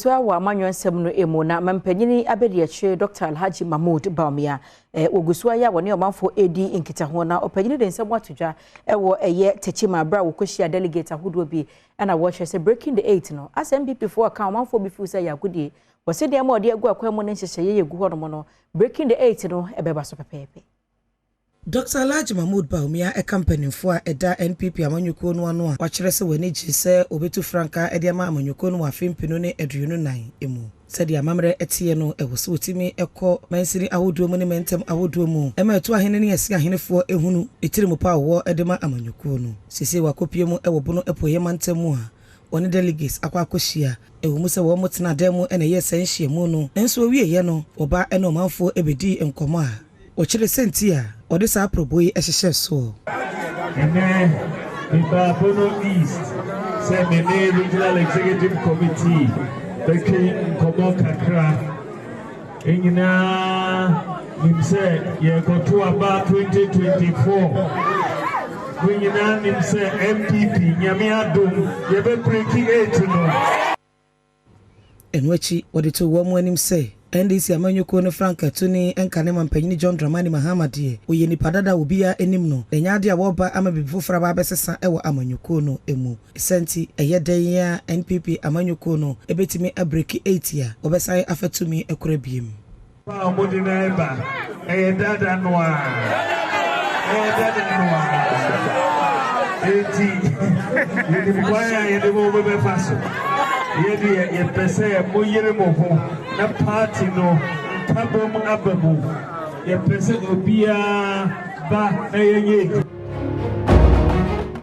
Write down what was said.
So wɔ amanyɔ nsɛm no mu na mampanyini abɛdi Dr. Alhaji Mahmood Bawumia wɔgu so ayɛ a wɔne ɔmanfoɔ ɛredi nkitaho, na ɔpanyini de nsɛm ato dwa ɛwɔ ɛyɛ Techiman abere a wɔkɔhyia delegate ahodoɔ bi, ɛna wɔhwɛ sɛ breaking the eight no asɛ NPP foɔ ka ɔmanfoɔ bi feel sɛ yɛ agodie wɔsɛ nneɛma a ɔde agu akwan mu ne nhyehyɛeɛ yɛ gu hɔnom no, breaking the eight no ɛbɛba so pɛpɛɛpɛ. Dr. Alhaji Mahmood Bawumia ɛka mpanimfoɔ a ɛda NPP amanyɔkuo no ano a wakyerɛ sɛ w'ani gye sɛ obɛtu frankaa de ama amanyɔkuo no wɔ afe 2024 mu. Sɛdeɛ amammerɛ ɛteɛ no, ɛwɔ sɛ wɔtumi ɛkɔ mansini ahodoɔ mu ne mantam ahodoɔ mu ɛma ɛto ahene ne ɛsi ahenefoɔ ehunu etiri mu pa a wɔwɔ de ma amanyɔkuo no. Sese wakɔpie mu ɛwɔ Bono Apueeɛ mantam mu a wɔne delegates akɔ akɔhyia. Ɛwɔ mu sɛ wɔn tena dan mu ɛna ɛyɛ sɛ nhyiamu no, nanso owieɛ no, wɔba ɛne ɔmanfoɔ ɛbɛdii nkɔmɔ a wɔkyerɛ sɛnti a wɔde saa aprɔbɔ yi hyehyɛ soɔ. Ɛnɛ mebaa Bono East sɛ me ne Regional Executive Committee bɛtwe nkɔmmɔ kakra. Ɛnyinaa nim sɛ yɛrekɔto aba 2024. Mo nyinaa nim sɛ NPP, Nyame adom, yɛbɛbreak eight no. Ɛno akyi, wɔde to wɔn mu anim sɛ NDC amanyɔkuo no frankaatuni nka ne mampanyini John Dramani Mahama deɛ, ɔyɛ nipa dada a obiara anim no, na ɛnyɛ ade a wɔreba ama biribi foforɔ aba abɛsesa wɔ amanyɔkuo no mu. Ɛsɛ ɛyɛ dɛn a NPP amanyɔkuo no ɛbɛtumi abreak eight a wɔbɛsan afa tumi akura biem. A wɔde no ɛba, ɛyɛ dada no a, ɛyɛ dada no a, eti yɛnim kwan a yɛde mo bɛbɛfa so. Yɛdeɛ, yɛpɛ sɛ moyere mo ho na party no nkabom aba mu. Yɛpɛ sɛ obiara ba na yɛnyɛ adwuma.